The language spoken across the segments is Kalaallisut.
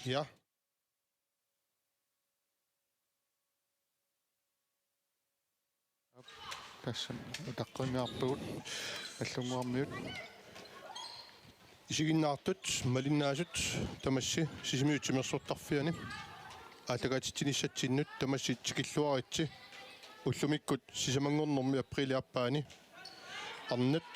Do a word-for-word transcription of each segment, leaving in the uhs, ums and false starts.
Ja. Tassa utaqqinniarpagut Nagdlunguarmiut. Isiginnaartut malinnaasut tamassi Sisimiut Timersortarfiani aallakaatitsinissatsinnut tamassi tikilluaritsi ullumikkut sisamanngornermi aprilip aappaani arnat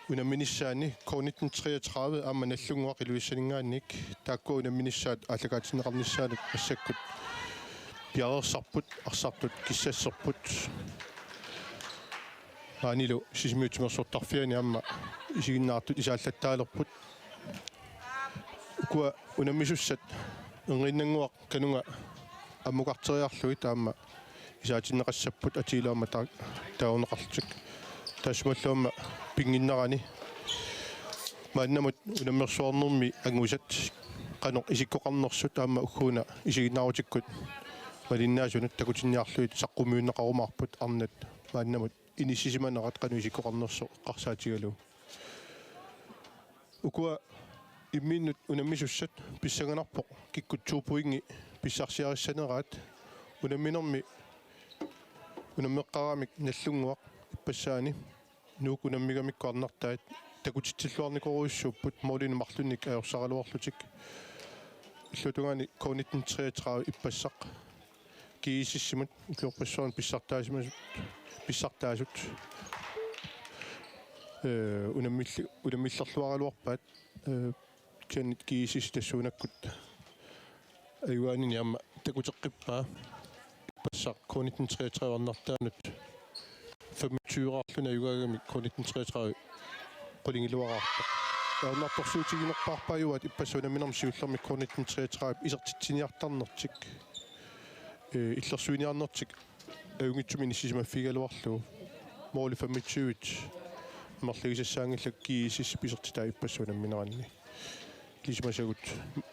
unamminissaanni K nitten treogtredive aamma Nagdlunguaq Ilulissaningaanniit taakkua unamminissaat aallakaatinneqarnissaannut massakkut piareersarput, arsartut kissasserput. Maanilu Sisimiut Timersortarfiani aamma isiginnaartut isaallattaalerput. Ukua unammisussat Erniinnannguaq Kanunga ammukarteriarlugit aamma isaatinneqassapput atiilu aamma ta-, taaguneqarlutik. Taassumalu aamma pinnginnarani maannamut unammersuarnermi angusat qanoq isikkoqarnersut aamma ugguuna isiginnaarutikkut malinnaasunut takutinniarlugit saqqummiunneqarumaarput arnat maannamut inissisimanerat qanoq isikkoqarnersoq eqqarsaatigalugu. Ukua imminnut unammisussat pissanganarpoq kikkut to pointi pissarsiarissaneraat unamminermi unammeqqaaramik Nagdlunguaq ippassaani Nuuk unammigamikku arnartaat takutitsilluarnikorujussuupput målinik marlunnik ajorsaraluarlutik. Illuatungaani K nitten treogtredive ippassaq G S S-imut ukiorpassuarni pissartaasimasut, pissartaasut, ee, unammilli-, unammillerluaraluarpaat, ee, kisianni G S S tassuunakkut ajugaanini aamma takuteqqippaa. Ippassaq K nitten treogtredive arnartaanut femogtyve-raarluni ajugaagamik K nitten treogtredive qulingiluaraarpoq. Ajornartorsiutiginerpaarpaajuaat ippassaq unamminermi siullermi K nitten treogtredive isertitsiniartarnertik, ee, illersuiniarnertik ajunngitsumik inissisimaffigigaluarlugu. Måli femogtyve amerligisassaanngillat G S S-ip isertitai ippassaq unammineranni. Ilisimasagut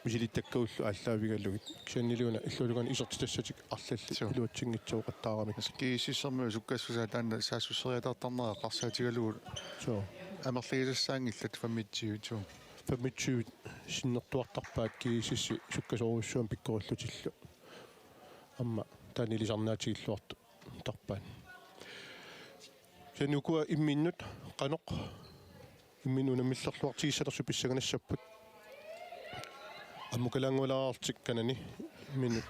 misilittakkagullu aallaavigalugit. Kisiannili una illuatungaani isertitassatik arlallit Suu. iluatsinngitsoqattaaramik. Tassa G S S-ermiut sukkassusaa taanna saassusseriataartarnera eqqarsaatigalugu Suu. amerligisassaanngillat femogtyve. Suu. Femogtyve sinnertuartarpaat G S S-i sukkasoorujussuarmik pikkorillutillu. Aamma taanna ilisarnaatigilluartarpaat. Kisianni ukua imminnut qanoq imminnut unammillerluartigissanersut pissanganassapput. Ammukalaanngualaarlutik kanani imminnut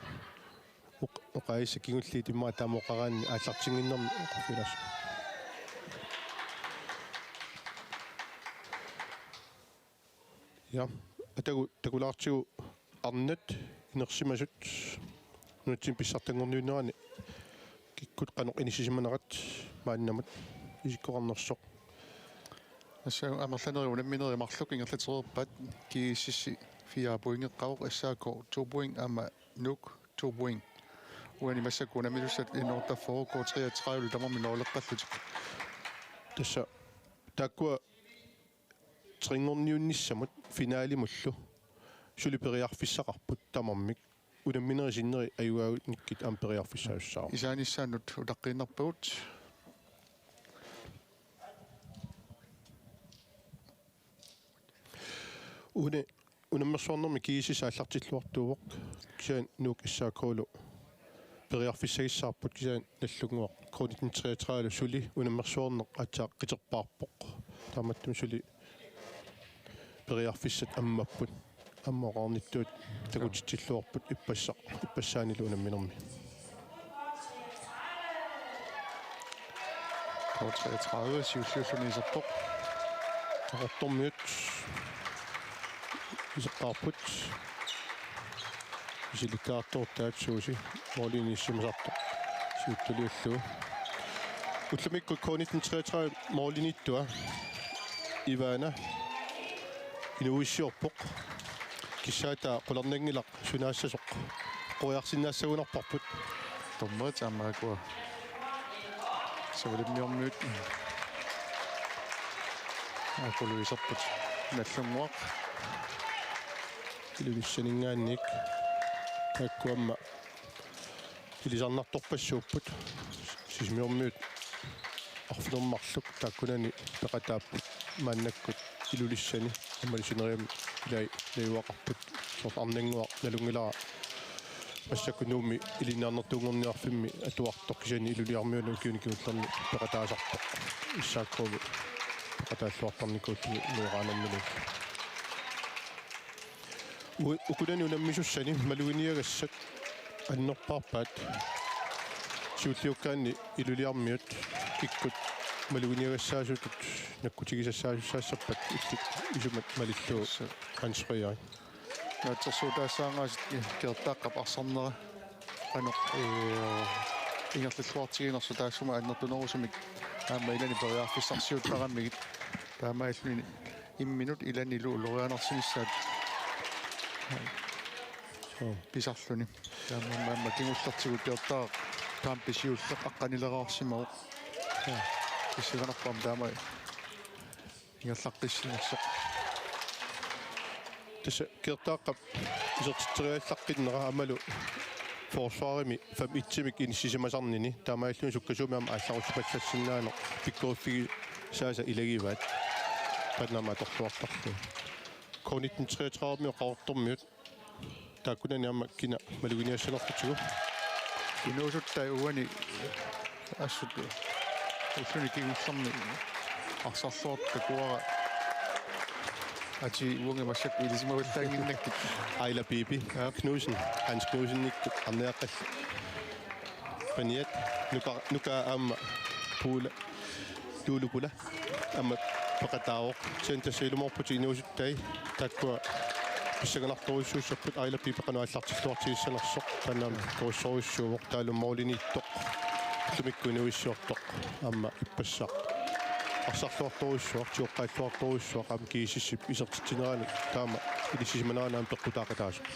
oq-, oqaasissat kingulliit immaqa taama oqaraanni aallartinnginnermi oqarfigilaassapput. Ja, atagu takulaartigu arnat inersimasut nunatsinni pissartanngorniunnerani kikkut qanoq inissisimanerat maannamut isikkoqarnersoq. Tassa amerlanerit unamminerit marluk ingerlatereerpaat, G S S fire pointeqqavoq, S A K to point aamma Nuuk to point. Uani massakkut unammisussat N otteogfyrre K treogtredive tamarmik nooleqqallutik. Tassa taakkua trinngorniunnissamut finalimullu suli periarfissaqarput tamarmik. Unamminerit sinneri ajugaanikkit aamma periarfissaajussaaq. Isaanissaannut utaqqiinnarpagut. Une unammersuarnermi G S S aallartilluartuuvoq. Kisianni Nuuk S A K-lu periarfissagissaarput kisianni Nagdlunguaq K nitten treogtredive suli unammersuarneq aatsaat qiterpaarpoq. Taamaattumik suli periarfissat ammapput. Aamma oqarnittut takutitsilluarput ippassaq, ippassaanilu unamminermi. K treogtredive siulliulluni iserpoq. Qaqortormiut iseqqaarput. Misilittagartoortaat Suusi målini issimasartoq siuttuliullugu. Ullumikkut K nitten treogtredive måliniittua Ivana inuuissiorpoq. Kissaataa qularnanngilaq sunaassasoq. Qoriarsinnaassagunarparput. Dommerit aamma akua. Savalimmiormiut. Akuluiserput. Nagdlunguaq. Ilulissaninngaanniit. Akkuamma. Ilisarnartorpassuupput. Sisimiormiut arfineq-marluk taakkunani peqataapput maannakkut Ilulissani aammalu sineriammi ilai najugaqarput soorlu Arnannguaq nalunngilara massakkut Nuummi ilinniarnertuunngorniarfimmi atuartoq kisianni Ilulissarmiunut ukiuni kingullerni peqataasarpoq S A K-mi peqataalluartarnikuulluni nueraanamminut. U-, ukunani unammisussani maluginiagassat annerpaarpaat siulliukkaanni Ilulissarmiut kikkut maluginiagassaasutut nakkutigisassaasussaassappata illit isumat malillugu Hans Frederik. Naatsorsuutaassaangaasat Keertaaqqap arsarnera qanoq, ee, ingerlalluartiginersoq taassuma annertunerusumik aamma ilani periarfissarsiuttaramigit taamaalilluni imminut ilanilu ulorianarsinissaat. Suu. Pisarluni. Taamaammat aamma kingullertigut Keertaaq kampip siulleq aqqanileraarsimavoq. Pissanganarpoq aamma taama ingerlaqqissinersoq. Tassa Keertaaqqap isertitseriallaqqinnera aammalu forsvarimi fem et-imik inissisimasarnini taamaalilluni sukkasuumik aamma aallarussupallassinnaanera pikkoriffigisaasa ilagivaat. Taanna aamma atorluartarlugu. K nitten treogtredive-miut Qaqortormiut. Taakkunani aamma kina maluginiassanerlutigu. Inuusuttai uani assut ulluni kingullerni arsarluartut takuara. Atii uunga massakkut ilisimavallaannginnakkit. Aila Bibi. Ja. Knudsen. Hans Knudsenikkut arniaqqallu. Paniat. Nuka, nuka aamma Puula. Luulupula. Aamma peqataavoq. Kisianni tassa ilumoorputit inuusuttai. Taakkua pissanganartorujussuussapput Aila Bibi qanoq aallartilluartigissanersoq. Taanna aamma torissorujussuuvoq taavalu måliniittoq. Ullumikkut inuuissiortoq. Aamma ippassaq. Arsarluartorujussuaq, tigooqqaalluartorujussuaq, aamma G S S-ip isertitsinerani. Taama inissisimanerani aamma peqqutaaqataasoq.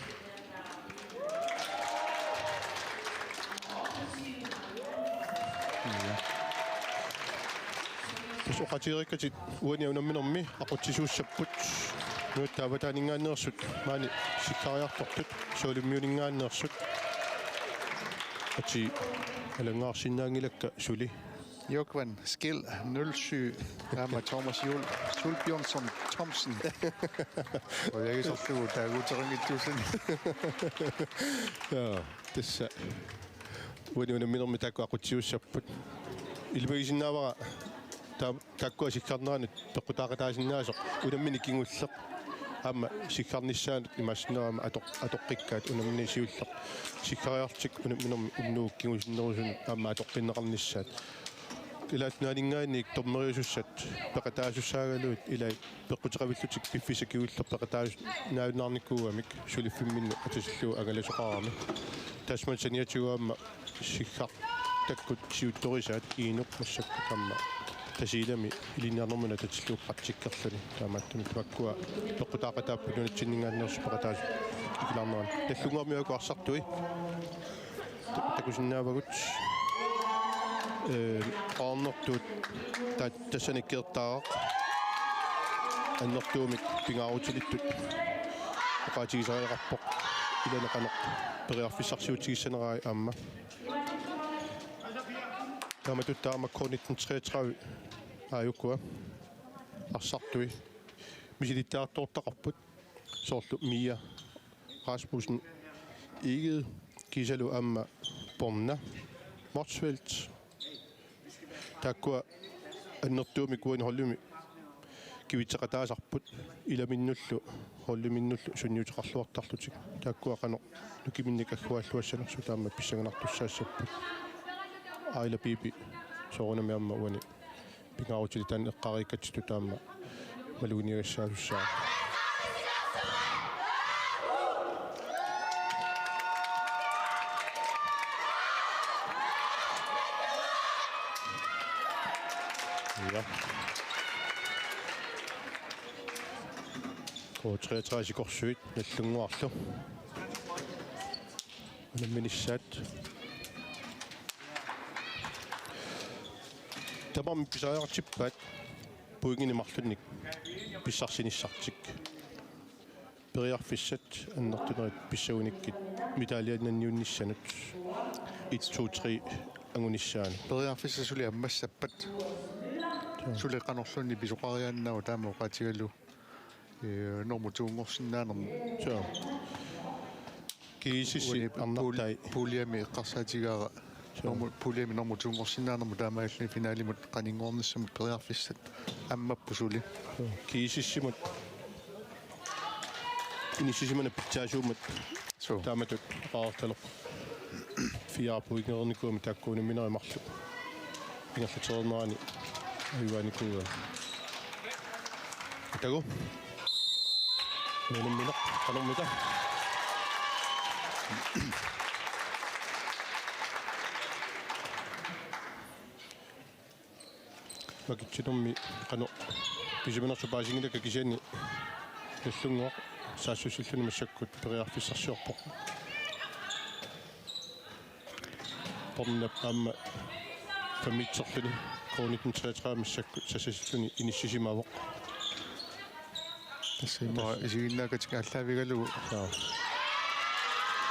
Tassa oqaatigereerikkatit uani unamminermi aqutsisuussapput. Nunatta avataaninngaanneersut maani sikkariartortut Savalimmiuninngaanneersut. Atii alanngaarsinnaanngilakka suli. Jokvan Skil nul syv, aamma Thomas Jul, Sulbjørnson Thomsen. Ojagisorlugu taaguuteqanngitsuulluni. Ja, tassa. Uani unamminermi taakku aqutsisuussapput. Ilimagisinnaavara taa-, taakkua sikkarneranut peqqutaaqataasinnaasoq unammineq kingulleq. Aamma sikkarnissaanut imaassinnaavoq aamma atoq-, atoqqikkaat unammineq siulleq. Sikkariarlutik unamminermi unnugu kingusinnerusunut aamma atoqqinneqarnissaat. Kalaallit Nunaanninngaanniit dommeriusussat peqataasussaagaluit ilai peqquteqavillutik piffissaq kingulleq peqataasunnaajunnarnikuugamik suliffimminnut atatillugu angalasoqarami. Tassami saniatigut aamma sikkartakkut siuttorisaat Iinuk massakkut aamma Tasiilami ilinniarnermut atatillugu praktikkerluni. Taamaattumik tamakkua peqqutaaqataapput nunatsinninngaanneersut peqataasut ikilaarneranni. Nagdlunguarmiut arsartui. Ta-, takusinnaavagut. Ee, qaarnertuut ta-, tassani Keertaaraq. Annertuumik pingaarutilittut. oqaatigisariaqarpoq ilani qanoq periarfissarsiutigissanerai aamma. Taamatut taama K nitten treogtredive aajukua arsartui misilittagartoortaqarput, soorlu Mia Rasmussen Egede kiisalu aamma Borna Motzfeldt. Taakkua annertuumik uani holdimi kivitseqataasarput, ilaminnullu holdiminnullu sunniuteqarluartarlutik. Taakkua qanoq nukiminnik agguaalluassanersut taama pissanganartussaassapput. Aila Bibi soorunami aamma uani pingaarutilik taanna eqqaariikkatsitut taama maluginiagassaasussaavoq. Ja. K treogtredive sikorsuit Nagdlunguarlu unamminissaat. Tamarmik pisariaqartippaat pointinik marlunnik pissarsinissartik. Periarfissat annertunerit pissagunikkit medaljiannanniunnissanut et, to, tre angunissaanut. Periarfissat suli ammassappat. Suli qanorluunniit pisoqariaannaavoq taama oqaatigalugu. Ee, normu to-nngorsinnaanermut. Suu. G S S-i uani arnartai. Pul-, puljemi eqqarsaatigaara. Suu. Normu, puljemi normu to-nngorsinnaanermut taamaalilluni finalimut qaninngornissamut periarfissat ammapput suli. Suu. G S S-imut inissisimanera pitsaasuummat. Suu. Taamatut oqariartalerpoq. Fire pointereernikuugamik taakku unamminerit marluk ingerlatereernerani ajugaanikuugamik. Atagu. Unammineq qanormita. Makitsinermi qanoq pisimanersoq paasinngilakka, kisianni Nagdlunguaq saassussilluni massakkut periarfissarsiorpoq. Bornap aamma femogtredive K nitten treogtredive massakkut sassasilluni inissisimavoq. Tassa ima isiginnaakkatik aallaavigalugu. Joo.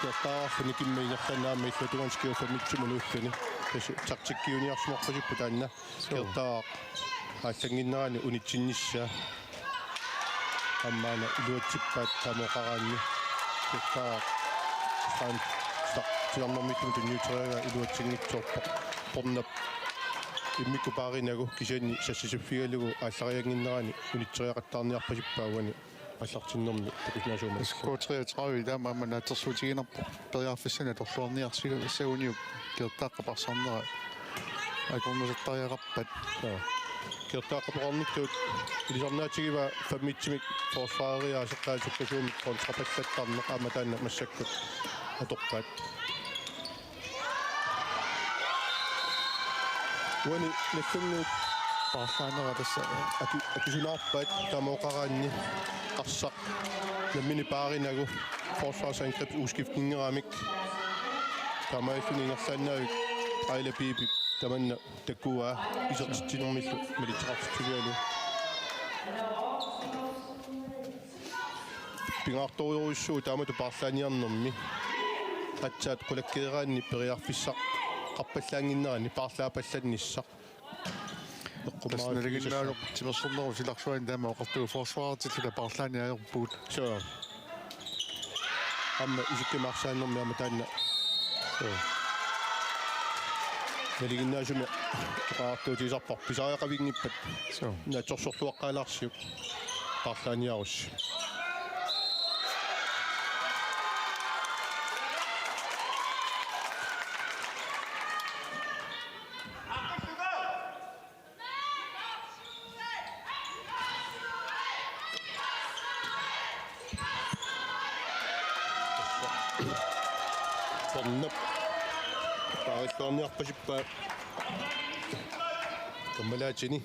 Kiortaararfik nikimma ingerlaannaq aamma illuatungaani G S S-imut nuulluni. Tassa taktikkiuniarsimarpasippoq taanna. Suu. Kiortaaraq aallannginnerani unitsinnissaa. Aamma una iluatsippaat taama oqaraanni. Kiortaaraq. Saan start. Tiarnermiittumut tunniuteriaraa iluatsinngitsoorpoq. Bornap immikkut paarinagu kisianni sassasiffigalugu aallariannginnerani unitseriaqattaarniarpasippaa uani aallartinnermi takusinnaasuummat. K treogtredive taama aamma naatsorsuutiginerpoq periarfissanik atorluarniarsiga-, saguniuk Kiortaaraq arsarnera akornusertariaqarpat. Joo. Kiortaaraq oqarnittut ilisarnaatigivaa femogtredive forsvareriaaseq taanna sukkasuumik kontrapallattarneq aamma taanna massakkut atorpaat. Uani Nagdlunguup paarlaanera tassa aki-, akisunaarpaat taama oqaraanni arsaq nammineq paarinagu forsvarsangreb udskiftningeramik. Taamaalilluni ingerlaannavik Aila Bibi tamanna takuaa isertitsinermillu malitseqartitsivigalugu. Pingaartorujussuuvoq taamatut paarlaaniarnermi. Aatsaat qulakkeeraanni periarfissaqarpallaannginnerani paarlaappallannissaq. Tassa nalinginnaasoq timersornerup silarsuani taama oqartugut forsvarertilluta paarlaaniarpugut. Suu. Aamma isikkamik arsaannermi aamma taanna. Suu. Nalinginnaasumik oqariartuutigisarparput pisariaqavinngippat. Suu. Naatsorsorluaqqaalaarsiuk. Paarlaaniarussi. Bornap paarilluarniarpasippaa kammalaatini.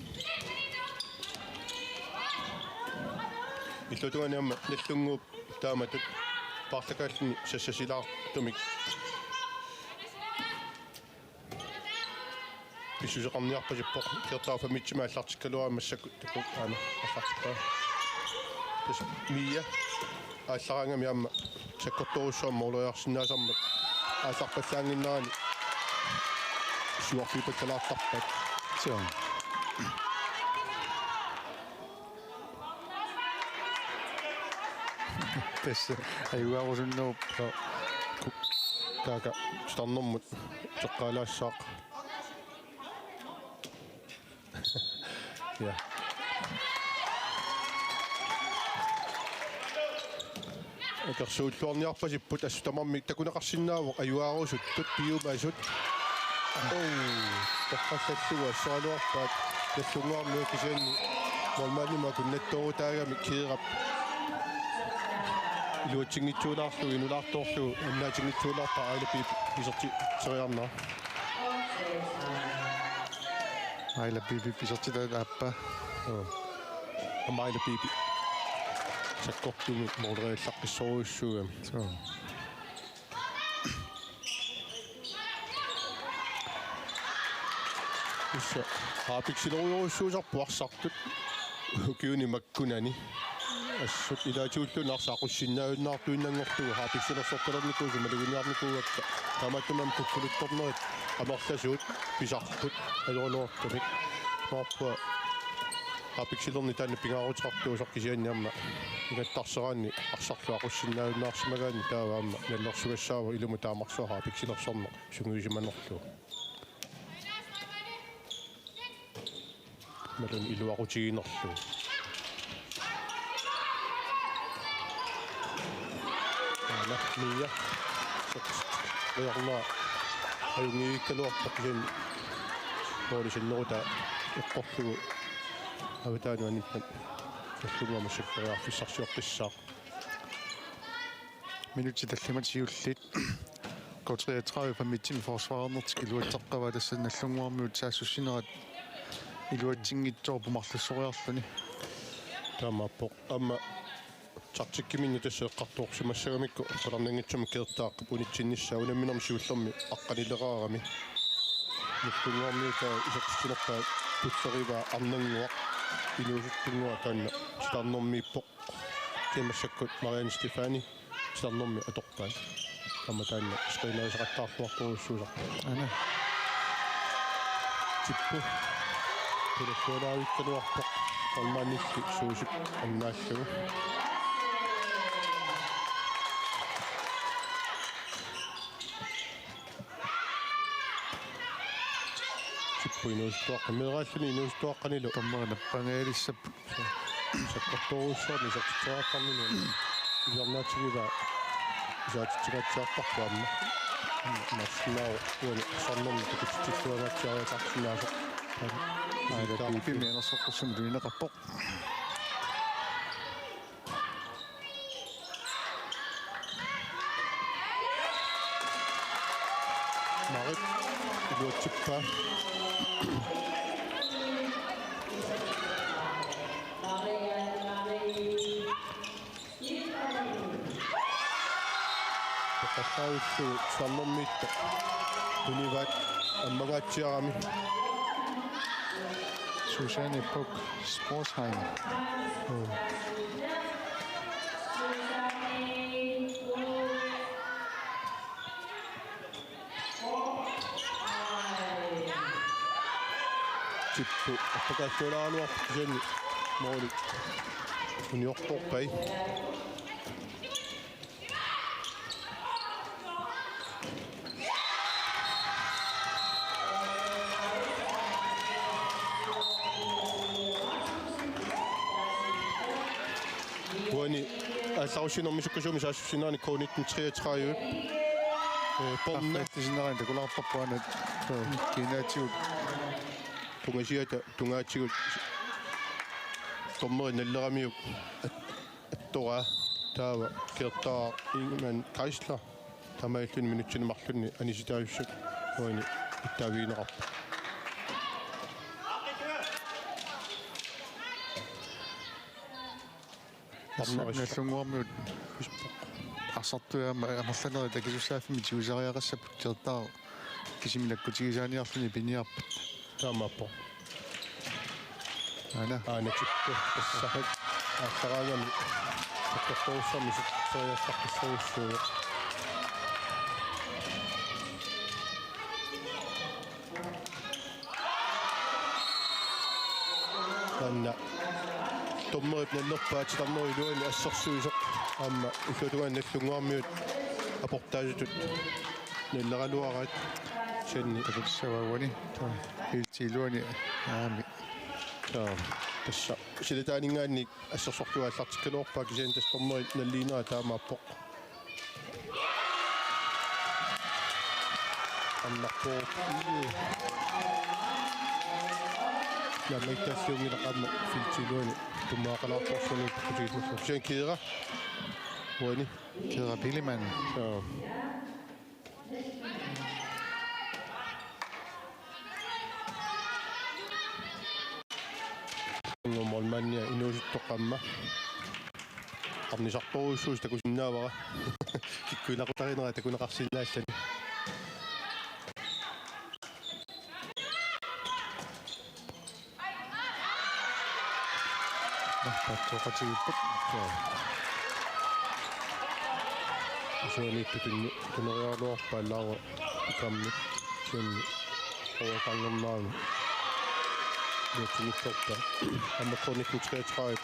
Illuatungaani aamma Nagdlunguup taamatut paarlakaalluni sassasilaartumik pissuseqarniarpasippoq. Kiortaaraq femogtredive aallartikkaluarami massakkut takuuk aana aallartippaa. Tassa Mia. Aallaraangami aamma sakkortoorujussuarmik mooleriarsinnaasarmat aallarpallaannginnerani siuarfigipallaalaartarpaat. Suu. Tassa ajugarusunnerup. Taava titarnermut teqqaalaassaaq. Ja. Akersuulluarniarpasipput, assut tamarmik takuneqarsinnaavoq ajugarusuttut piumasut. Oo, toqqallallugu asseraluarpaat Nagdlunguarmiut, kisianni målmandimut akunnattoorutaagamik Kiirap iluatsinngitsuulaarlugu, inulaartoorlugu annaatinngitsuulaarpaa Aila Piip isertitseriarnera. Aila Piipi isertitaat aappaa. Joo. Aamma Aila Piipi sakkortuumik mooleriallaqqissorujussuugami. Joo. Tassa harpiksilerujorujussuusarput arsartut ukiuni makkunani. Assut ilaatigulluunniit arsaq aqussinnaajunnaartuinnanngorlugu harpiksilersortalernikuusut maluginiarnikuuakka. Taamaattumik kukkuluttornerit amerlasuut pisarput ajoraluartumik. Maarpua harpiksilerneq taanna pingaaruteqartuusoq, kisianni aamma ingattarseraanni arsarlu aqussinnaajunnaarsimagaanni taava aamma nalilersugassaavoq ilumut taamarsuaq harpiksilersorneq sungiusimanerlugu. Imaluunniit iluaqutiginerlugu. Aana, Mia. Ajornera ajunngivikkaluarpoq, kisianni måli sinnerutaa eqqorlugu avataanut animmat Nagdlunguaq massakkut periarfissarsioqqissaaq. Minutsit tallimat siulliit. K treogtredive femogtyve forsvarernertik iluatseqqavaat, tassa Nagdlunguarmiut saassussinerat iluatsinngitsoorput marlussoriarluni. Taamaappoq. Aamma taktikkiminni tassa eqqartoorsimassagamikku qularnanngitsumik Keertaaq unitsinnissaa, unamminermi siullermi aqqanileraarami. Nagdlunguarmiut isertitsinerpaat pullerivaa arnannguaq, inuusuttunnguaq taanna titarnermiippoq. Kisianni massakkut Marianne Stefani titarnermi atorpaat. Aamma taanna screenerisaqattaarluartorujussuusarpoq. Aana. Tippu. Pulaffualaavikkaluarpoq. Målmandilli Suusip annaallugu. Tippu inuusuttuaqqani, meeraalluni inuusuttuaqqanilu. Dommeri nappangajalissappoq. Sakkortoorujussuarmik isertitseriartarnini isernaatsigivaa isaatitsingatsiartarpoq aamma. Nassinnaaru uani arsarnermi takutitsilluangaatsiariataarsinnaasoq. Aila Piipi mianersoqqussummik tunineqarpoq. Marit iluatsippaa. Toqqallavillugu titarnermiittoq tunivaat ammangaatsiarami. Susanne Buch Sprotheim. Tippu appakaallualaaraluarpoq, kisianni måli uniortorpai. Uani aallarussinermi sukkasuumik saassussinerani K nitten treogtredive. Øh, Borna. Arfineq-marlunniit takulaarparput aana. Kiinaatigut. Tungasiata tungaatigut. Dommeri nalileramiuk. Attoraa taava Keertaaq Ingemann Geisler. Taamaalilluni minutsini marlunni anisitaajussat uani ittaavigineqarpoq. Arnarissaq. Nagdlunguarmiut arsartui aamma amerlanerit akisussaaffimmik tigusariaqassapput, Keertaaq kisimi nakkutigisaaniarluni piniarpat. Taamaappoq. Aana. Aana Tippu. Tassa. Aallaraangami. Tortorussuarmi sitseriassartussuussuu. Taanna dommerip nallerpaa titarnerup iluani assersuisoq aamma illuatungaani Nagdlunguarmiut aportaasutut nalleraluaraat. Kisianni apussavavani. Taava feltip iluani aami. Taava tassa silataaninngaanniit assersorlugu aallartikkaluarpaa kisianni tassa dommerit nalliinera taamaappoq. Annarpoq. Naammagittaalliunngilaq aamma feltip iluani tummaaqalaartorsuani putigismullu. Kisianni Kira. Uani. Kira Bilemann. Joo. Målmandia inuusuttoq aamma. Arnisartorujussuusoq takusinnaavara. Kikkut ilaqutariinera takuneqarsinnaalluni. Nappaatsooqatigiipput. Joo. Isuaniittut tunnu-, tunoriaraluarpaat Laura Kammi. Kisianni overgangernerani iluatsinngitsoorpaat. Aamma K nitten treogtredive.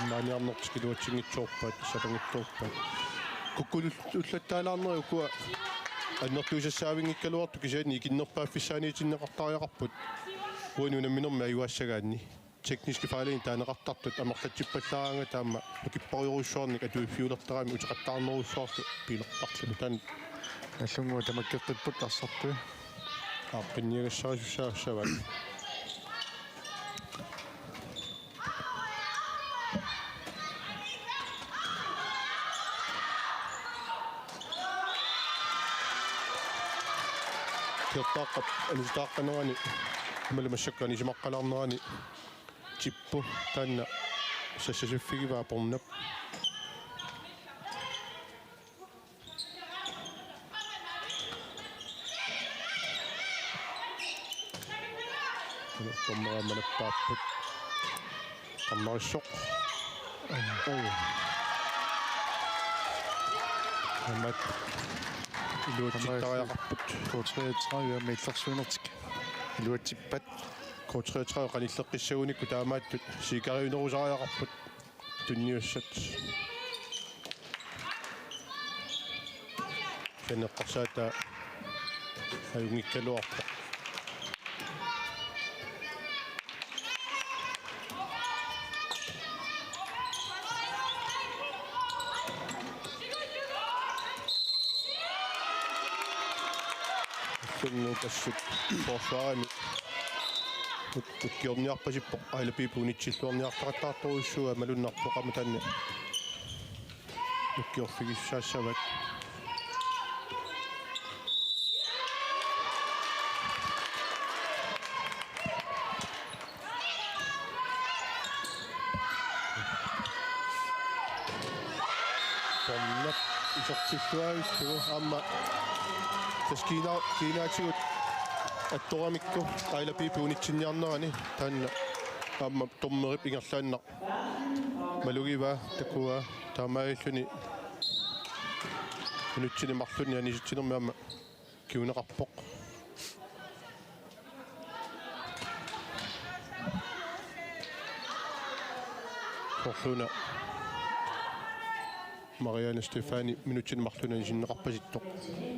Ammaaniarnertik iluatsinngitsoorpaat, sapanngitsoorpaat. Kukkulul-, ullattaalaarneri ukua annertuusassaavinngikkaluartut kisianni ikinnerpaaffissaaniitinneqartariaqarput. Uani unamminermi ajugassagaanni. Tekniske fejlinik taaneqartartut amerlatsippallaaraangat taama nukipparujorujussuarnik atuiffiulertarami uteqattaarnerujussuarlu piilertarluni taanna. Nagdlunguaq tamakkeqqipput arsartui. Aaqqinniagassarissussaassavaat. Kiortaaqqap anusitaaqqanerani imalu massakkut anisimaqqalaarnerani Tippu taanna sassasiffigivaa Pornap. Dommerit aamma nappaapput. Qarnarissoq. Oo. Aamma iluatsittariaqarput. K treogtredive aamma illersuinertik iluatsippat. K treogtredive qanilleqqissagunikku taamaattut siikariunerusariaqarput. Tunniussat. Kisianni eqqarsaata ajunngikkaluarpoq. Sunnu tassut forsvarimi ut-, utkiorniarpasippoq, Aila Piip unitsilluarniartaqattaartorujussuuvoq malunnarpoq aamma taanna. Utkiorfigissaassavat. Pornap isertilluaritsi aamma. Tassa kiina-, kiinaatigut attoramikku Aila Piip unitsinniarnerani taanna aamma dommerip ingerlaannaq malugivaa, takuaa, taamaalilluni minutsini marlunni anisitsinermi aamma kinguneqarpoq. Soorlu una Marianne Stefani minutsini marlunni anisinneqarpasittoq.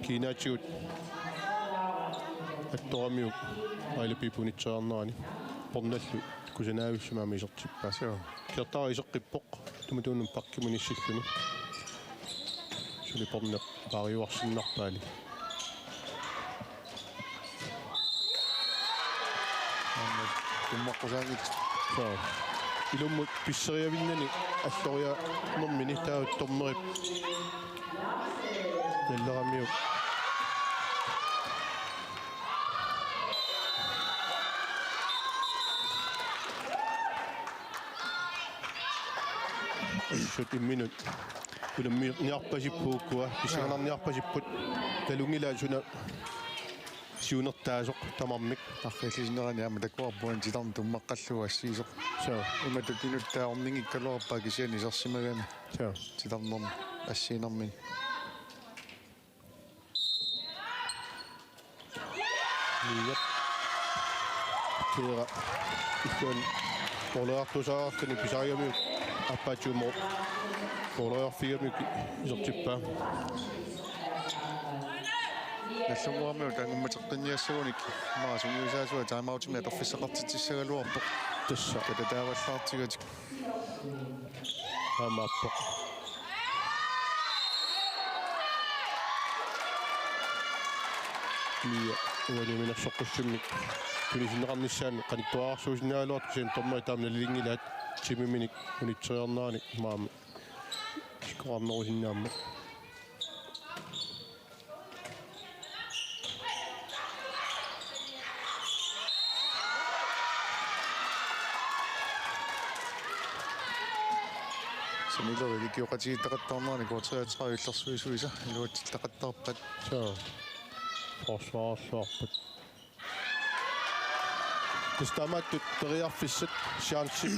Kiinaatigut attoramiuk Aila Piip unitseriarnerani. Pornallu kusanaavissumaami isertippaa. Joo. Kiortaaqqap iseqqippoq. Tumatuunut bakkimut inissilluni. Suli Pornap paariuarsinnarpaali. Aamma tummaqqusaanngitsoq. Soo. Ilummut pisseriavinnani alloriarnermini taava dommerip nalleramiuk. Assut imminut unammiorniarpasipput ukua, pissanganarniarpasipput, talunngilaat suna siunertaasoq tamarmik. Tarriallisinnerani aamma takuarput titarneq tummeqqallugu assigisoq. Suu. Imatut inuttaa orninngikkaluarpaa kisianni isersimagami. Suu. Titarnermik assiinermini. Niap. Tiira. Illuan måleriartuusaarluni pisaagamiuk aappaatsiumut måleriarfigamiuk isertippaa. Nallunnguamiut angummateqqinniassagunik maasuniusaasua timeoutimik atorfissaqartitsissagaluarpoq. Tassa. Katataavallaartigatik. Aamma aappoq. Mia uani uminersoqqussummik tunisinneqarnissaanut qanittuararsuusinnaagaluartoq kisianni dommeri taama nalilinngilaa timiminik unitseriarneranik maama isikkoqarnerusinnaammat. Sanilu ikioqatigiittaqattaarnerani K treogtredive illersuisuisa iluatsillaqattaarpat. Suu. Forsvarerluarpat. Tassa taamaattut periarfissat chance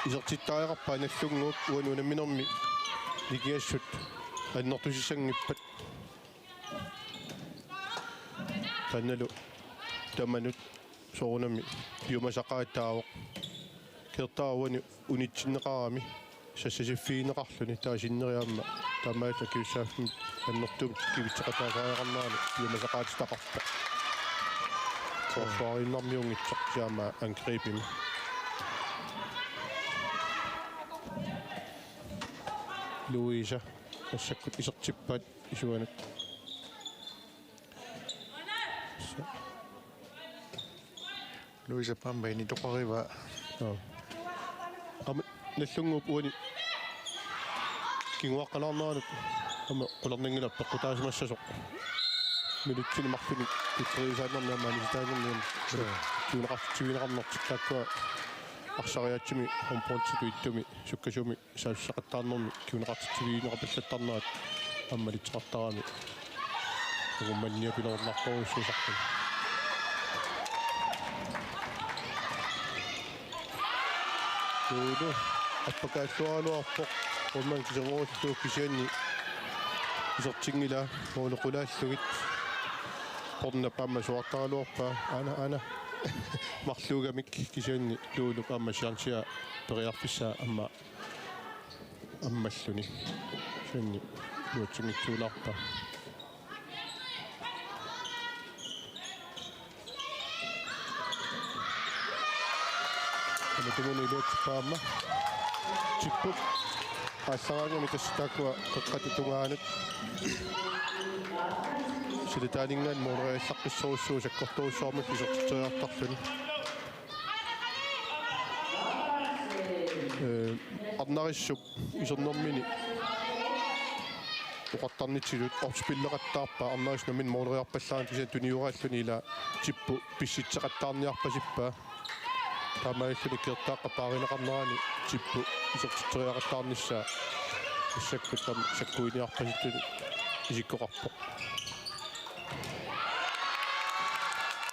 isertittariaqarpaat Nagdlunguup uani unamminermi nikingassut annertusissanngippat. Taannalu tamanut soorunami piumasaqaataavoq. Kiortaara uani unitsinneqarami sassasiffigineqarluni taava sinneri aamma taamaallaat akisussaaffimmik annertuumik kivitseqataasariaqarnerani piumasaqaatitaqarpoq. Forsvariinnarmiunngitsoq kisianni aamma angribimi. Louise massakkut isertippaat isuanut. Louise Pambaini toqarivaa. Joo. Aamma Nagdlunguup uani kinguaqqalaarneranut aamma qularnanngilaq peqqutaasimassasoq. Minutsini marlunni pikkeriusaannarni aamma anisitaannarni aamma. Joo. Kinguneqartitsivigineqarnertik taakkua arsariaatsimi håndbolditut ittumi sukkasuumik saassussaqattaarnermi kinguneqartitsivigineqapallattarnerat aamma malitseqartarami. Angummanniapiloornartorujussuusarput. Tuulu appakaalluaraluarpoq. Uumman kiservoorullugu kisianni isertinngilaa måli qulaallugit. Pornap aamma suaartaraluarpaa. Aana, aana. Marluugamik kisianni Tuulup aamma chancea periarfissaa aamma ammalluni. Kisianni iluatsinngitsuulaarpaa. Tamatumuuna iluatsippaat aamma. Tipput. Aallaraangami tassa taakkua qeqqata tungaanut. Silataaninngaanniit måleriallaqqissorujussuuvoq sakkortoorujussuarmik isertitseriartarluni. Ee, Arnarissup isernermini oqartarnitsigut opspilleqattaarpaa Arnarissummi måleriarpallaarneq kisianni tuniugaalluni ila Tippu pissitseqattaarniarpasippaa. Taamaalilluni Kiortaaq paarineqarnerani Tippu isertitseriaqattaarnissaa massakkut taama sakkuiniarpasilluni isikkoqarpoq.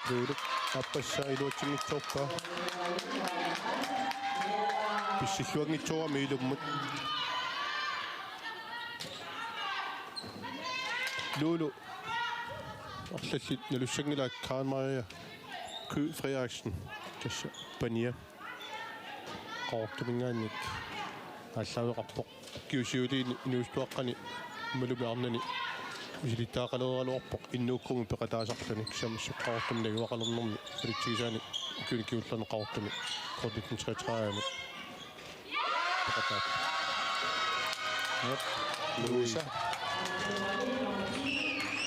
Tuulup aappassaa iluatsinngitsoorpaa. Pissilluanngitsoorami ilummut. Tuulu arlallit nalussanngilaa Karen Maria Ky Frederiksen. Tassa pania. Qaqortuminngaanniit aallaaveqarpoq. Ukiup siuliini inuusuttuaqqani imaluunniit arnani misilittagaqaleraluarpoq innuukkummut peqataasarluni, kisianni massakkut Qaqortumi najugaqalernermi malitsigisaanik ukiuni kingullerni Qaqortumi K nitten treogtredive-mut peqataat. Jep, Louise.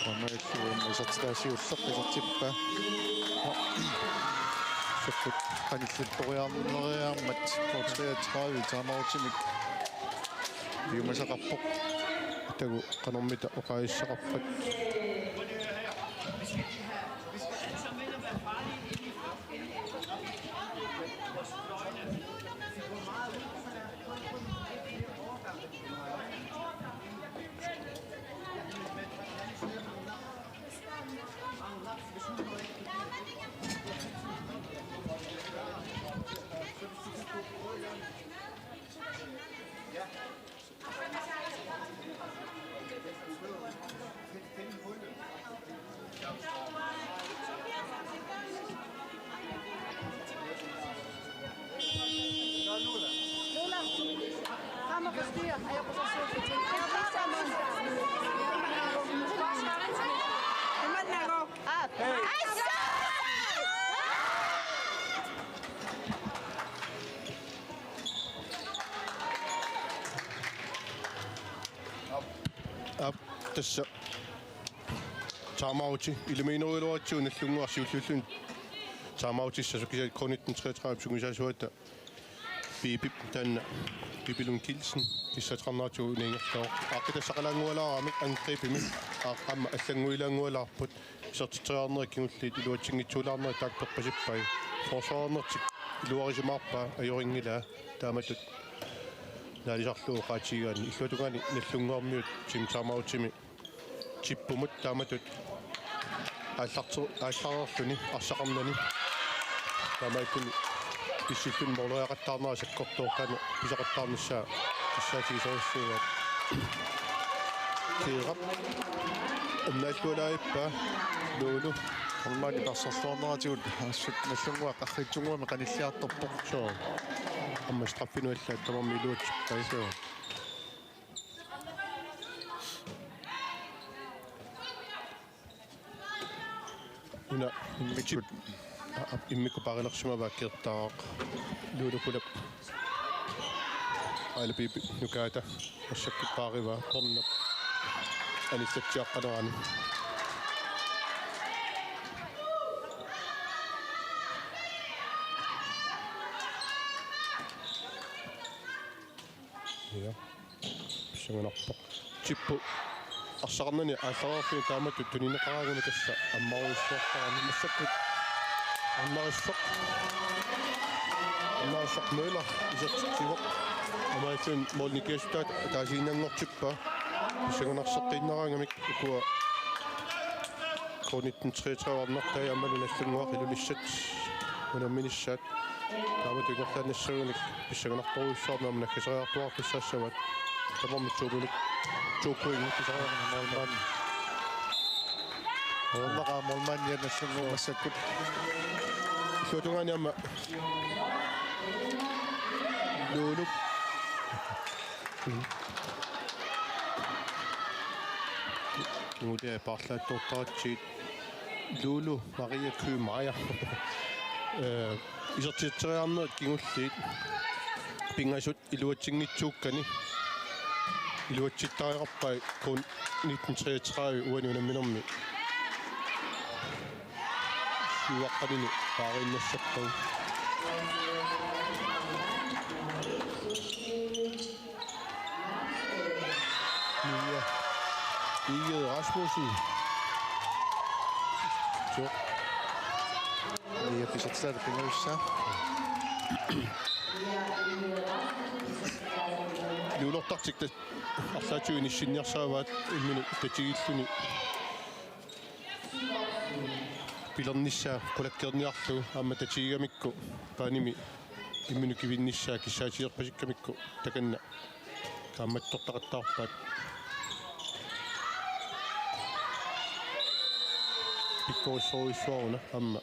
Taamaalilluni isertitaa siulleq isertippaa. Sukkut qanillittoriarneriarmat K treogtredive timeoutimik piumasaqarpoq. Takuuk qanormita oqaasissaqarpat. Lola, kom og forstyrr. Jeg er på forsøg. Jeg er bare sammen. Hvem er den, der går? Op. Ej, så! Aap, tassa timeouti ilaminerugaluaratsigu Nagdlunguaq siulliulluni timeoutissaq, kisianni K nitten treogtredive sungiusaasuata Pipip taanna, Pippi Lund Kielsen, kissaatiqarneratigut una ingerlavoq. Aaqqitassaqalaanngualaaramik angrebimi, aamma allannguilaanngualaarput. Isertitseriarnerit kingulliit iluatsinngitsuulaarnerit taakku peqqisippai. Forsvarernertik iluarisimaarpaa, ajorinngilaa taamatut naalisarlugu oqaatigigaanni. Illuatungaani Nagdlunguarmiut team timeoutimi tippumut taamatut aallarter-, aallareerluni arsaqarnani. Taamaakkuni pissilluni mooleriaqattaarnera sakkortooq, taanna pisaqattaarnissaa kissaatigisorujussuugaat. Kiirap annaallualaavippaa Lulu. Ormaani parsorluarneratigut assut Nagdlunguaq arriitsunnguamik qanilliartorpoq. Soo. Aamma straffinut allaat tamarmik iluatsippai. Soo. Una immikkut, a-, a-, immikkut paarilersimavaa Kiirtaaq. Lulu Kulap. Aila Pippi Nukaata. Massakkut paarivaa corner. Anillatsiaqqanerani. Ja. Pissanganarpoq. Tippu arsaqarnani aallareerluni taamatut tunineqaraangami, tassa ammarujussuartarami massakkut. Arnarisoq. Arnarisoq Møller isertitsivoq. Taamaattumik målmandip kiassutaata ataasiinnanngortippaa. Pissanganarseqqiinnaraangamik ukua K nitten treogtredive arnartai aammalu Nagdlunguaq Ilulissat unamminissaat. Taamatut ingerlaannassagunik pissanganartorujussuarmik aamma naggateriartuaartussaassavaat. Tamarmik to minut, to point pisariaqarneq målmand. Overnaqa målmandia Nagdlunguup massakkut. Illuatungaani aamma Lulu. Nuulia paarlaattoortaratsigit Lulu Maria Kymaja. Eh, isertitseriarnerit kingulliit pingasut iluatsinngitsuukkani iluatsittariaqarpai K nitten treogtredive uani unamminermi syvaqqanini paariinnassapput. Mia Egede Rasmussen. Soo. Mia pisortaata pingajussaa. Lulortartik ta-, arlaatigut inissinniarsaraat imminut tatigilluni pilernissaa qulakkeerniarlugu, aamma tatigigamikku baanimi imminut kivinnissaa kissaatigerpasikkamikku takanna kaammattortaqattaarpaat. Pikkorissorujussuaruna aamma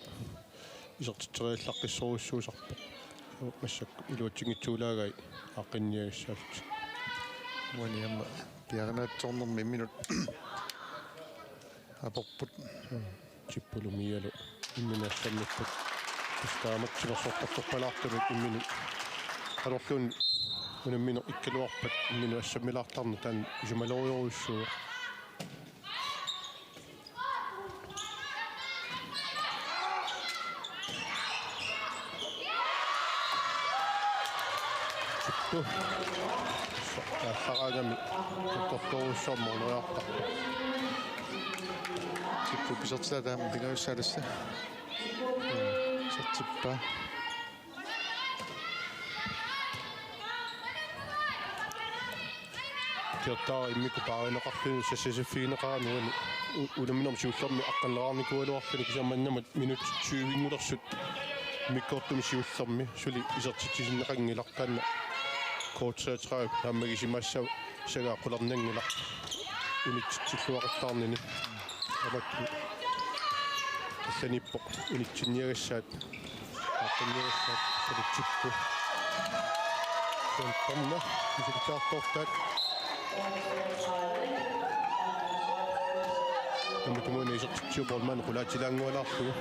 isertitseriallaqqissorujussuusarpoq. Massakkut iluatsinngitsuulaagai aaqqinniagassaallutik. Uani aamma piareernaatsornermi imminut aporput. Tippulu Mialu imminut assammipput. Tassa taamatut timersortartorpalaartumik imminut. Qanorluunniit unammineq ikkaluarpat imminut assammilaartarneq taanna isumalerujorujussuuvoq. Tippu. Aallaqqaagami. Tortorujussuarmik uneriartarpoq. Tippu pisortaata aamma pingajussaa tassa. Isertippaa. Kiirtaaq immikkut paarineqarluni sassasiffigineqarami uani u-, unamminermi siullermi aqqaneqarnikuugaluarluni, kisianni maannamut minutsit tyve-ngulersut immikkoortumi siullermi suli isertitsisinneqanngilaq, taanna K treogtredive naammagisimaassagaa qularnanngilaq unitsitsilluaqattaarnini. Tamakku Sanippoq unitsinniagassaat. Aaqqinniagassaat sanitsikku. Suuntorna isikitaartortaat. Aamma tungujortoq isertitsivoq målmand qulaatilaanngualaarlugu.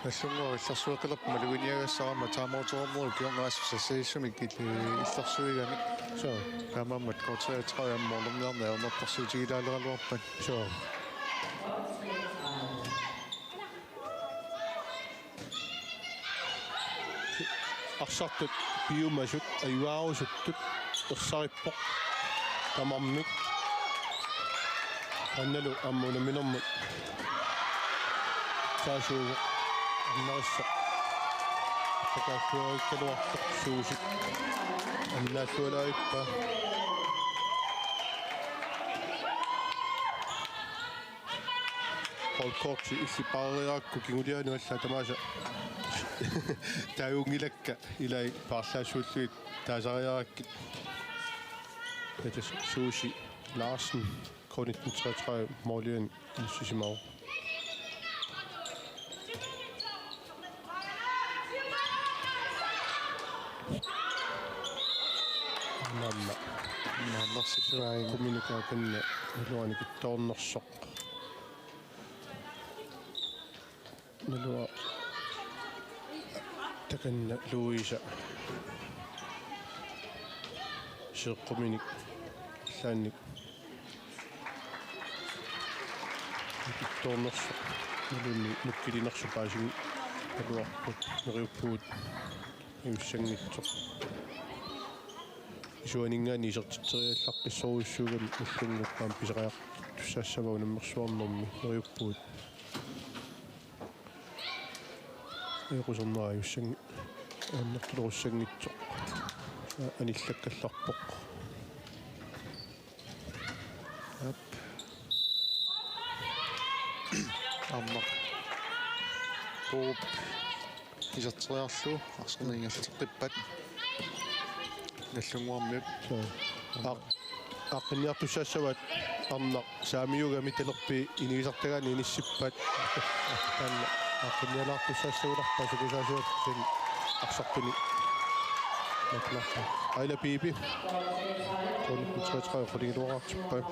Nagdlunguaq illersueqqilerpoq maluginiagassaq aamma timeout-ernerup kingorna assut sassarissumik il-, illersuigamik. Suu. Taamaammat K treogtredive aamma målerniarneq ajornartorsiutigilaaleraluarpat. Suu. Arsartut piumasut ajugaarusuttut ersarippoq tamarmik. Annalu aamma unamminermut saasuuvoq annarissoq. Takaakuarikkaluartoq Suusi annaallualaarpaa. Holdkorti illit paareriarakku kinguliaanut allaat tamaasa taagunngilakka, ilai paarlaassuullugit taasariarakkit. Tassa Suusi Larsen, K nitten treogtredive måliani inissisimavoq. Aamma. Aamma. Quminik takanna iluani kittoornersoq. Naluara takanna Louise. Seeqquminik allaannik kittoornersoq. Naluara nukkilinersoq paasinngilaq, naluarput neriuppugut ajussanngitsoq. Isuaninngaanniit isertitseriallaqqissorujussuugami ullunngorpat pisariaqartussaassavaa unammersuarnermi, neriuppugut. Equsernera ajussanngitsoq, annertulerussanngitsoq. Anillakkallarpoq. Aap. Aamma. Borup iserteriarlugu arsarneq ingerlateqqippat. Nagdlunguarmiut. Suu. Aaq-, aaqqinniartussaassavaat arnaq saamiugami talerpiit inigisartagaanni inissippat. Taanna aaqqinnialaartussaassagaluarpaa sukusaasuat arsartuni. Aila Piipi. Kun treogtredive qulingiluaqartippai.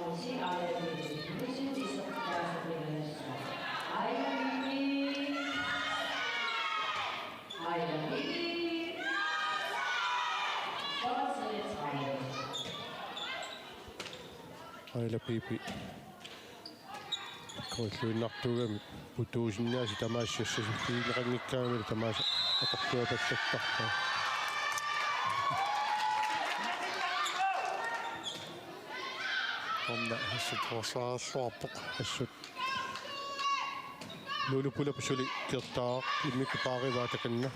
Aila Piipi. Koilluinnartuugami putuusinnaasi tamaasa sassariffigineqanngikkaangami tamaasa atortuapallattarpaa. Qonna assut qorsaalerluarpoq. Assut. Lulu Pulap suli kertaaq immikkut paarivaa takanna.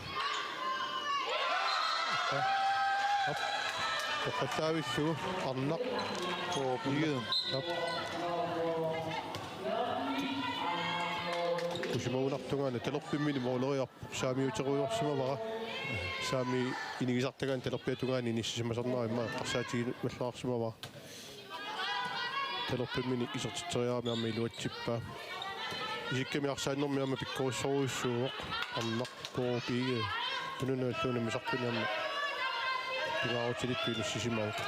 Aap. Toqqallavillugu arnaq. Aap. Kusimagunartungaana talerpimmini mooleriarpoq saamiuterujoorsimavara. Saami inigisartagaanni talerpiata tungaani inissisimasarnera immaqa eqqarsaatigimallaarsimavara. Talerpimmini isertitseriarami aamma iluatsippaa. Isikkami arsaannermi aamma pikkorissorujussuuvoq. Arnaq Borup Egede. Tununaalluuna misarpini aamma pingaarutilittut inissisimavoq.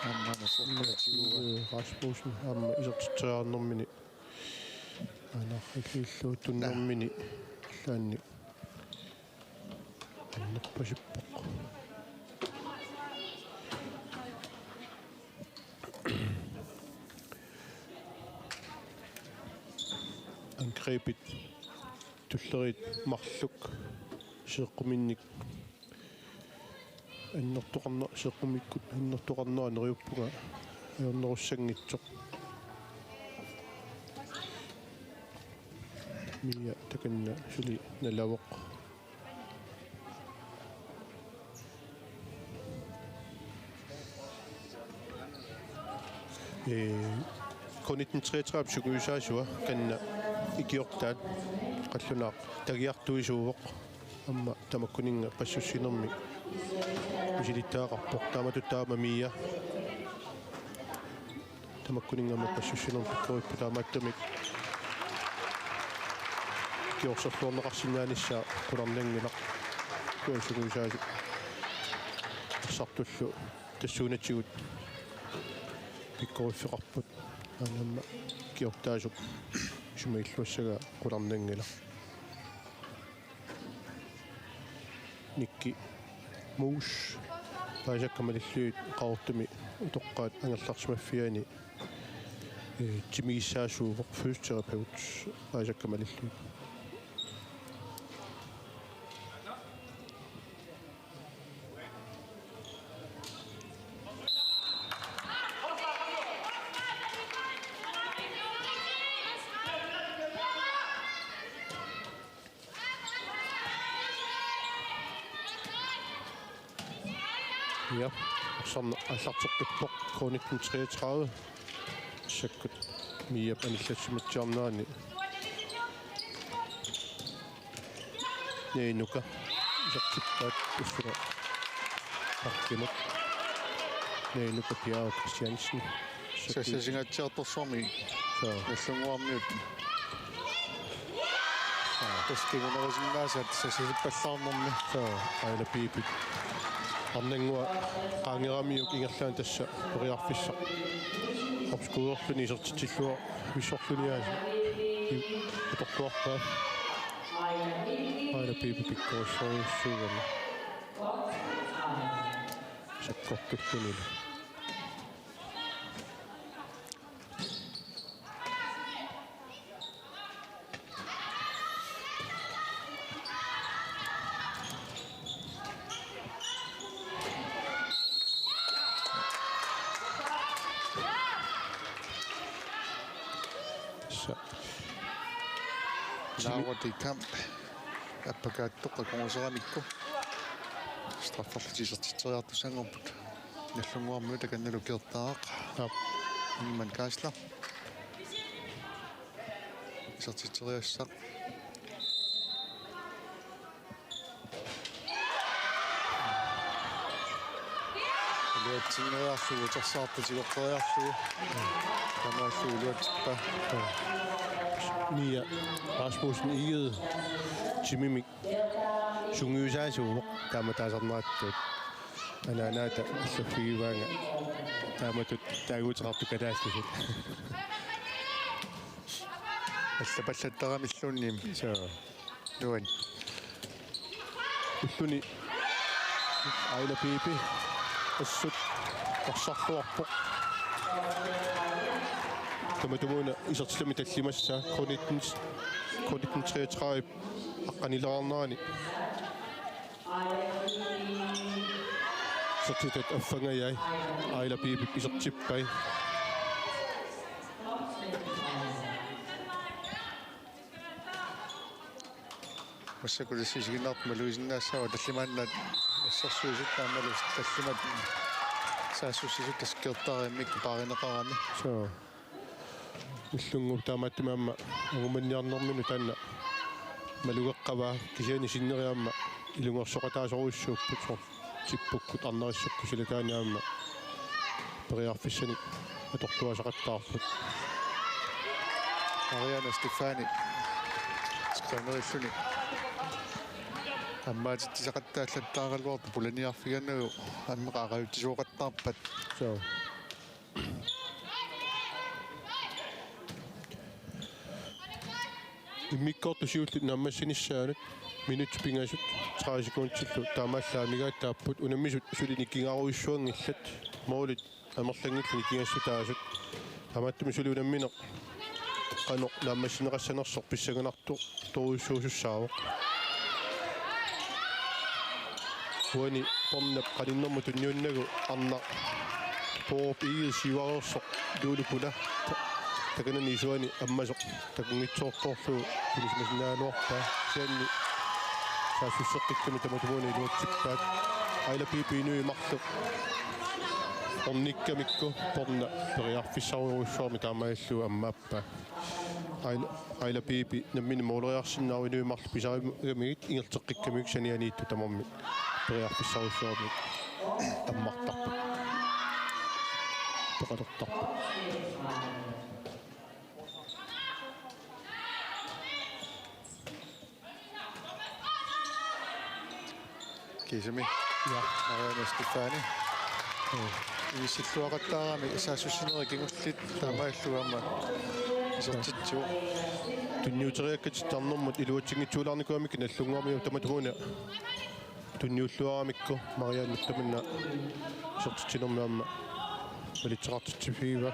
Aamma nasorpatigu. Rasmussen aamma isertitseriarnermini. Anarrikillu tunnermini allaanni. Annerpasippoq. Angrebit tulleriit marluk seeqquminnik annertoqarna-, seeqqumikkut annertoqarnera neriuppunga ajornerussanngitsoq. Mia takanna suli nalavoq. Ee, K nitten treogtredive sukuisaasua kanna ikiortaat qallunaaq tagiartuisuuvoq. Aamma tamakkuninnga passussinermi misilittagaqarpoq. Taamatut taama Mia. Makkuninnga aamma passussinermi pikkorippoq, taamaattumik kiorsarluarneqarsinnaanissaa qularnanngilaq. Tuasunguisaasu arsartullu tassuunatigut pikkoriffeqarput. Aamma kiortaasup isumagilluassagaa qularnanngilaq. Nikki Moos paasisakka malillugit Qaqortumi utoqqaat angerlarsimaffiani, eh, timigissaasuuvoq, fysioterapeut, paasisakka malillugit. Ja, arsarneq aallarteqqippoq, K nitten treogtredive. Sakkut Miap anillassimatsiarnerani Neinuka isertippaat, tassunga bakkimut Neinuka Bjerg Christiansen. Sassasingaatsiartorsuarmi. Soo. Nallunnguarmiut. Tassa kingunerisinnaasaat sassasippallaarnermi. Soo, Aila Piipi. Arnannguaq qaangeramiuk ingerlaannaq tassa periarfissaq. Opskuerluni isertitsilluarvissorluni aasiit. Atorluarpaa. Aila Piipi pikkorissorujussuugami. Sakkortulluni. Sa-, Laura de Kamp appakaattoq akornuseramikku. Strafferlutik isertitseriartussanngorput. Nallunnguarmiut, takannalu kiortaaq. Aap. Ingemann Geisler. Isertitseriassaq. Iluatsinngeriarlugu, utersaartut tigoqqeriarlugu. Taamaallugu iluatsippaa. Nia Rasmussen Egede timimik sungiusaasuuvoq, taama taasarnerartut. Anaanaata allaffigivaanga taamatut taaguuteqartut kalaallisut. Allapallattaramilluunniit. Soo. Nuann. Ulluni Aila Piipi assut arsarluarpoq. Tamatumuuna isertitami tallimassaa K nitten, K nitten treogtredive aqqanilaarnerani. Isertitat affangajai, Aila Piipip isertippai. Massakkut tassa isiginnaartut malugisinnaassavat tallimaannaat assersuisut aammalu tallimat saassussisut tassa kiortaariummik paarineqarami. Soo. Illungup taamaattumik aamma angumaniarnerminut taanna malugeqqavaa, kisianni sinneri aamma ilungersoqataasorujussuupput, soorlu tippukkut arnarissukkut silataani aamma periarfissanik atorluaasaqattaarput. Mariana Stefani skrinerilluni ammaatitsisaqattaallattaaraluartoq pulaniarfigaannagu aamma qaaqajutsisooqattaarpat. Soo. Immikkoortut siulliit naammassinissaannut minutsit pingasut tredive sekundillu taamaallaat amigaataapput, unammisut suli nikingaarujussuanngillat, målit amerlanngillat nikingassutaasut. Taamaattumik suli unammineq qanoq naammassineqassanersoq pissanganartoq torujussuusussaavoq. Uani Pornap qaninnermut tunniunnagu arnaq Poorup Egede siuareersoq Lulu Puna ta-, takanani isuani ammasoq takunngitsoortorlugu tunisimasinnaagaluarpaa. Kisianni saassusseqqikkami tamatumuuna iluatsippaat. Aila Piipi inuit marluk ornikkamikku Porna periarfissarujussuarmik taamaalillugu ammaappaa. Aila, Aila Piipi nammineq måleriarsinnaavoq, inuit marluk pisarigamigit ingerlateqqikkamigit sanianiittut tamarmik periarfissarujussuarmik ammartarput. peqalertarput. Kiisami. Ja. Marianne Stefani. Mm. Inissilluaqattaarami saassussinerit kingulliit taamaallugu aamma isertitsivoq. Tunniuteriakkatit arnermut iluatsinngitsuulaarnikuugamikku Nagdlunguarmiut tamatumuuna. Tunniulluaramikku Marianne tamanna isertitsinermi aamma malitseqartitsiffigiva.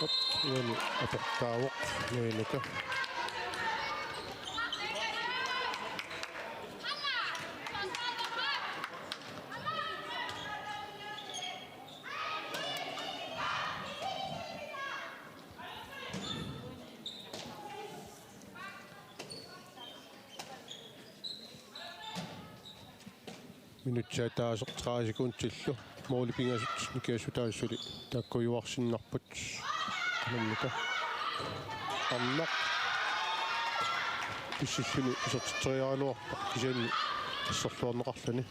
Op, uani atortaavoq, nuinuka. Minutsit ataaseq tredive sekundillu. Måli pingasut nikingassutaasut suli taakkuujuarsinnarput. Qanormita. Arnaq. Pissilluni isertitseriaraluarpoq kisianni asserluarneqarluni.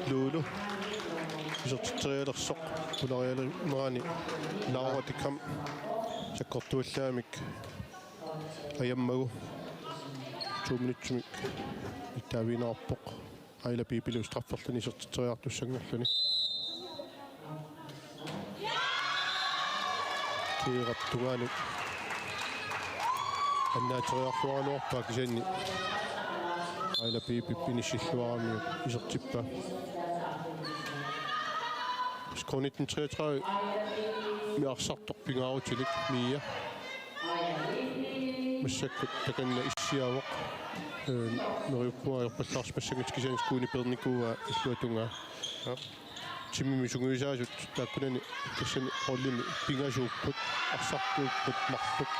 Lulu. Isertitserialersoq. Pularialernerani. Laura Dikam. Sakkortuallaamik. Ajammagu. To minutsimik. Ittaaviinerarpoq. Aila Piipilu strafferluni isertitseriartussanngorluni. Kiirap tungaanut. Annaateriarluaraluarpaa kisianni. Aila Piipip inissilluaramiuk isertippaa. K nitten treogtredive-mi arsartoq pingaarutilik Mia. Massakkut takanna issiaavoq. Ee, neriuppunga ajorpallaarsimassanngitsoq kisianni skuuni peernikuuaa illuatungaa. Ja. Timimik sungiusaasut taakkunani tassani holdimi pingasuupput, arsartuupput marluk.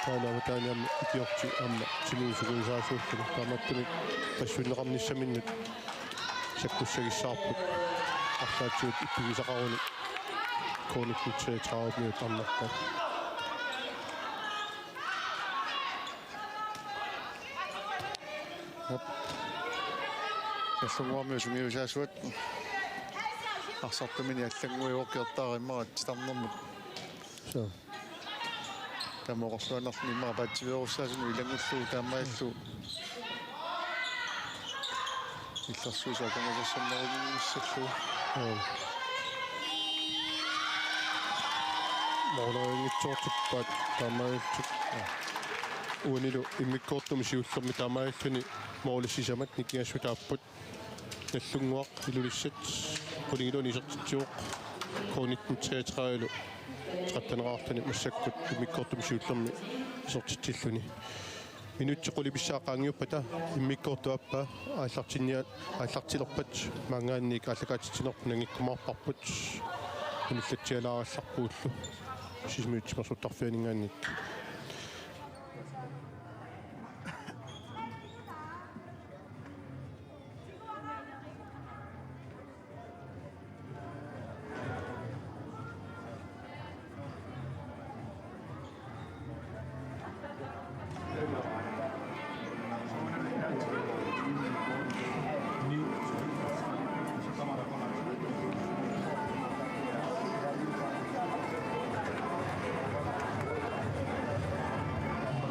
Taanna avataani aamma ikiorti aamma timimik sungiusaasuulluni. Taamaattumik passunneqarnissaminnut sakkussagissavarput. Arlaatigut ippigisaqaruni K nitten treogtredive-miut arnartaat. Aap. Nagdlunguarmiut sungiusaasuat. Arsartumini allannguivoq, kiortaarimmarat titarnermut. Suu. Taama oqorluinnarluni immaqa paatsiveerussaasunut ilanngullugu taamaalillugu. Illersuisa akornusersornerunissallugu. Aap. Målerinngitsoortippaat taamaalillutik. Uanilu immikkoortumi siullermi taamaalilluni målit sisamat nikingassutaapput. Nagdlunguaq Ilulissat qulingiluanik isertitsivoq K nitten treogtredive-lu tretteneqartuni massakkut immikkoortumi siullermi isertitsilluni. Minutsit qulit missaat qaangiuppata immikkoortup aappaa aallartinnia-, aallartilerpat maanngaanniit aallakaatitsinerput nanngikkumaarparput. Unillatsialaarallarpugullu. Sisimiut timersortarfianinngaanniit.